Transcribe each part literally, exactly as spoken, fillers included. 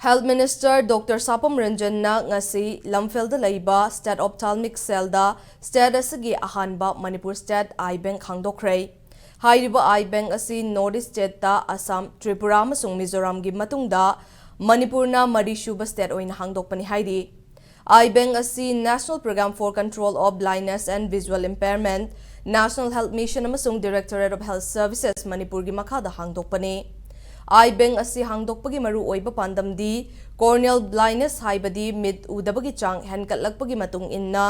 Health Minister Doctor Sapam Ranjanna ꯉꯁꯤ ꯂꯝꯐꯦꯜꯗ ꯂꯩꯕ State Ophthalmic Cellꯗ state ꯑꯁꯤꯒꯤ ꯑꯍꯥꯟꯕ Manipur State Eye Bank ꯍꯥꯡꯗꯣꯛꯈ꯭ꯔꯦ꯫ ꯍꯥꯏꯔꯤꯕ Eye Bank ꯑꯁꯤ North East stateꯇ ꯑꯁꯥꯝ, ꯇ꯭ꯔꯤꯄꯨꯔꯥ ꯑꯃꯁꯨꯡ ꯃꯤꯖꯣꯔꯥꯝꯒꯤ ꯃꯇꯨꯡꯗ ꯃꯅꯤꯄꯨꯔꯅ ꯃꯔꯤꯁꯨꯕ state ꯑꯣꯏꯅ ꯍꯥꯡꯗꯣꯛꯄꯅꯤ ꯍꯥꯏꯔꯤ꯫ Eye Bank ꯑꯁꯤ National Program for Control of Blindness and Visual Impairment, National Health Mission ꯑꯃꯁꯨꯡ Directorate of Health Services ꯃꯅꯤꯄꯨꯔꯒꯤ ꯃꯈꯥꯗ ꯍꯥꯡꯗꯣꯛꯄꯅꯤ꯫ Eye Bank ꯑꯁꯤ ꯍꯥꯡꯗꯣꯛꯄꯒꯤ ꯃꯔꯨ ꯑꯣꯏꯕ ꯄꯥꯟꯗꯝꯗꯤ corneal blindness ꯍꯥꯏꯕꯗꯤ ꯃꯤꯠ ꯎꯗꯕꯒꯤ ꯆꯥꯡ ꯍꯦꯟꯒꯠꯂꯛꯄꯒꯤ ꯃꯇꯨꯡ ꯏꯟꯅ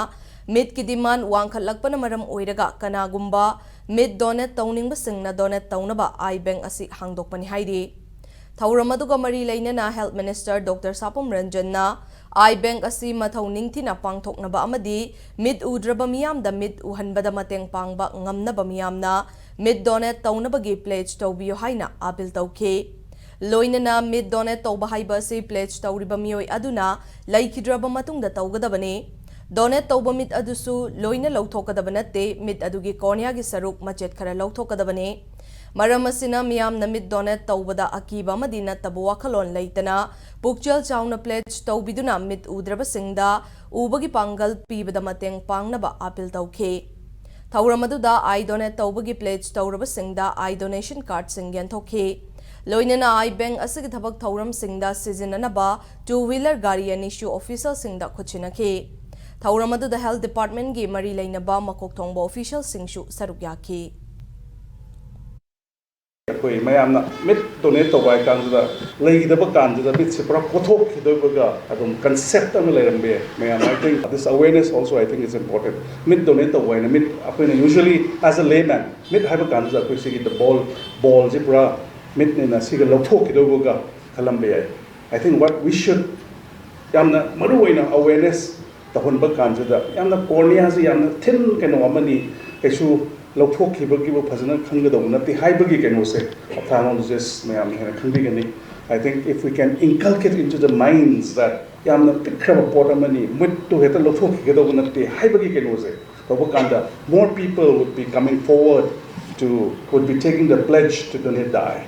ꯃꯤꯠꯀꯤ demand ꯋꯥꯡꯈꯠꯂꯛꯄꯅ ꯃꯔꯝ ꯑꯣꯏꯔꯒ ꯀꯅꯥꯒꯨꯝꯕ ꯃꯤꯠ donate ꯇꯧꯅꯤꯡꯕꯁꯤꯡꯅ donate ꯇꯧꯅꯕ Eye Bank ꯑꯁꯤ ꯍꯥꯡꯗꯣꯛꯄꯅꯤ ꯍꯥꯏꯔꯤ꯫ ꯊꯧꯔꯝ ꯑꯗꯨꯒ ꯃꯔꯤ ꯂꯩꯅꯅ Health Minister Doctor ꯁꯥꯄꯝ ꯔꯟꯖꯟꯅ Eye Bank ꯑꯁꯤ ꯃꯊꯧ ꯅꯤꯡꯊꯤꯅ ꯄꯥꯡꯊꯣꯛꯅꯕ ꯑꯃꯗꯤ ꯃꯤꯠ ꯎꯗ꯭ꯔꯕ ꯃꯤꯌꯥꯝꯗ ꯃꯤꯠ ꯎꯍꯟꯕꯗ ꯃꯇꯦꯡ ꯄꯥꯡꯕ ꯉꯝꯅꯕ ꯃꯤꯌꯥꯝꯅ ꯃꯤꯠ donate ꯇꯧꯅꯕꯒꯤ pledge ꯇꯧꯕꯤꯌꯨ ꯍꯥꯏꯅ appeal ꯇꯧꯈꯤ꯫ ꯂꯣꯏꯅꯅ ꯃꯤꯠ donate ꯇꯧꯕ ꯍꯥꯏꯕ ꯑꯁꯤ pledge ꯇꯧꯔꯤꯕ ꯃꯤꯑꯣꯏ ꯑꯗꯨꯅ ꯂꯩꯈꯤꯗ꯭ꯔꯕ ꯃꯇꯨꯡꯗ ꯇꯧꯒꯗꯕꯅꯤ꯫ Donate ꯇꯧꯕ ꯃꯤꯠ ꯑꯗꯨꯁꯨ ꯂꯣꯏꯅ ꯂꯧꯊꯣꯛꯀꯗꯕ ꯅꯠꯇꯦ, ꯃꯤꯠ ꯑꯗꯨꯒꯤ corneaꯒꯤ ꯁꯔꯨꯛ ꯃꯆꯦꯠ ꯈꯔ ꯂꯧꯊꯣꯛꯀꯗꯕꯅꯤ꯫ ꯃꯔꯝ ꯑꯁꯤꯅ ꯃꯤꯌꯥꯝꯅ ꯃꯤꯠ donate ꯇꯧꯕꯗ ꯑꯀꯤꯕ ꯑꯃꯗꯤ ꯅꯠꯇꯕ ꯋꯥꯈꯜꯂꯣꯟ ꯂꯩꯇꯅ ꯄꯨꯛꯆꯦꯜ ꯆꯥꯎꯅ pledge ꯇꯧꯕꯤꯗꯨꯅ ꯃꯤꯠ ꯎꯗ꯭ꯔꯕꯁꯤꯡꯗ ꯎꯕꯒꯤ ꯄꯥꯡꯒꯜ ꯄꯤꯕꯗ ꯃꯇꯦꯡ ꯄꯥꯡꯅꯕ appeal ꯇꯧꯈꯤ꯫ ꯊꯧꯔꯝ ꯑꯗꯨꯗ eye donate ꯇꯧꯕꯒꯤ pledge ꯇꯧꯔꯕꯁꯤꯡꯗ eye donation cardꯁꯤꯡ ꯌꯦꯟꯊꯣꯛꯈꯤ꯫ ꯂꯣꯏꯅꯅ Eye Bank ꯑꯁꯤꯒꯤ ꯊꯕꯛ ꯊꯧꯔꯝꯁꯤꯡꯗ ꯁꯤꯖꯤꯟꯅꯅꯕ two wheeler ꯒꯥꯔꯤ ꯑꯅꯤꯁꯨ officialꯁꯤꯡꯗ ꯈꯨꯠꯁꯤꯟꯅꯈꯤ꯫ ꯊꯧꯔꯝ ꯑꯗꯨꯗ Health Departmentꯀꯤ ꯃꯔꯤ ꯂꯩꯅꯕ ꯃꯀꯣꯛ ꯊꯣꯡꯕ officialꯁꯤꯡꯁꯨ ꯁꯔꯨꯛ ꯌꯥꯈꯤ꯫ ꯑꯩꯈꯣꯏ ꯃꯌꯥꯝꯅ ꯃꯤꯠ donate ꯇꯧꯕ ꯍꯥꯏ ꯀꯥꯟꯁꯤꯗ ꯂꯩꯈꯤꯗꯕ ꯀꯥꯟꯁꯤꯗ ꯃꯤꯠꯁꯦ ꯄꯨꯔꯥ ꯀꯣꯊꯣꯛꯈꯤꯗꯣꯏꯕꯒ ꯑꯗꯨꯝ concept ꯑꯃ ꯂꯩꯔꯝꯕ ꯌꯥꯏ꯫ ꯃꯌꯥꯝ, I think this awareness also, I think, is important. Mid donate ꯇꯧꯕ ꯍꯥꯏꯅ ꯃꯤꯠ ꯑꯩꯈꯣꯏꯅ usually as a layman ꯃꯤꯠ ꯍꯥꯏꯕ ꯀꯥꯟꯁꯤꯗ ꯑꯩꯈꯣꯏ ꯁꯤꯒꯤ the ball ballꯁꯤ ꯄꯨꯔꯥ ꯃꯤꯠꯅꯤꯅ ꯁꯤꯒ ꯂꯧꯊꯣꯛꯈꯤꯗꯧꯕꯒ ꯈꯜꯂꯝꯕ ꯌꯥꯏ꯫ I think what we should ꯌꯥꯝꯅ ꯃꯔꯨ ꯑꯣꯏꯅ awareness ꯇꯧꯍꯟꯕ ꯀꯥꯟꯁꯤꯗ ꯌꯥꯝꯅ corneaꯁꯤ ꯌꯥꯝꯅ thin ꯀꯩꯅꯣ ꯑꯃꯅꯤ, ꯀꯩꯁꯨ ꯂꯧꯊꯣꯛꯈꯤꯕꯒꯤꯕꯨ ꯐꯖꯅ ꯈꯪꯒꯗꯧꯕ ꯅꯠꯇꯦ ꯍꯥꯏꯕꯒꯤ ꯀꯩꯅꯣꯁꯦ ophthalmologist ꯃꯌꯥꯝꯅ ꯍꯦꯟꯅ ꯈꯪꯕꯤꯒꯅꯤ꯫ I think if we can inculcate into the minds that ꯌꯥꯝꯅ ꯄꯤꯛꯈ꯭ꯔꯕ ꯄꯣꯠ ꯑꯃꯅꯤ, ꯃꯤꯠꯇꯨ ꯍꯦꯛꯇ ꯂꯧꯊꯣꯛꯈꯤꯒꯗꯧꯕ ꯅꯠꯇꯦ ꯍꯥꯏꯕꯒꯤ ꯀꯩꯅꯣꯁꯦ ꯇꯧꯕ ꯀꯥꯟꯗ more people would be coming forward to, would be taking the pledge to donate the eye.